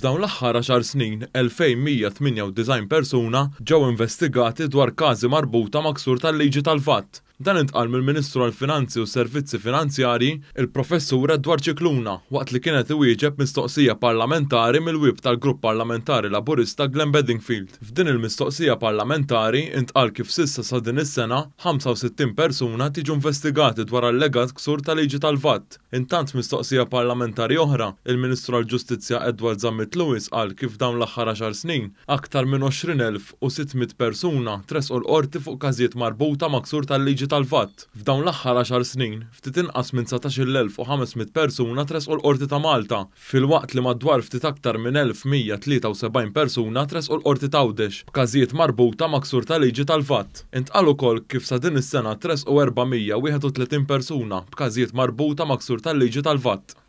F'dawn l-aħħar għaxar snin, 2,198 persuna ġew investigati dwar każi marbuta ma' ksur tal-liġi tal-VAT. Dan intqal mill-Ministru għall-Finanzi u s-Servizzi Finanzjarji, il-Professur Edward Scicluna, waqt li kien qed iwieġeb mistoqsija parlamentari mill-Whip tal-Grupp Parlamentari Laburista Glenn Bedingfield. F'din il-mistoqsija parlamentari intqal kif s'issa sa din is-sena, 65 persuna qed jiġu investigati dwar allegat ksur ta' liġi tal-VAT. Intant f'mistoqsija parlamentari oħra, il-Ministru għall-Ġustizzja Edward Zammit Lewis qal kif f'dawn l-aħħar għaxar snin, aktar minn 20,600 persuna tressqu l-Qorti fuq każijiet marbuta ma' ksur tal-liġi tal-VAT. F'dawn l-aħħar għaxar snin, ftit inqas minn 19,500 persuna tressqu l-Qorti ta' Malta, filwaqt li madwar ftit aktar minn 1,173 persuna tressqu l-Qorti t'Għawdex b'każijiet marbuta ma' ksur ta' liġi tal-VAT. Intqal ukoll kif sa din is-sena tressqu 431 persuna b'każijiet marbuta ma' ksur tal-liġi tal-VAT.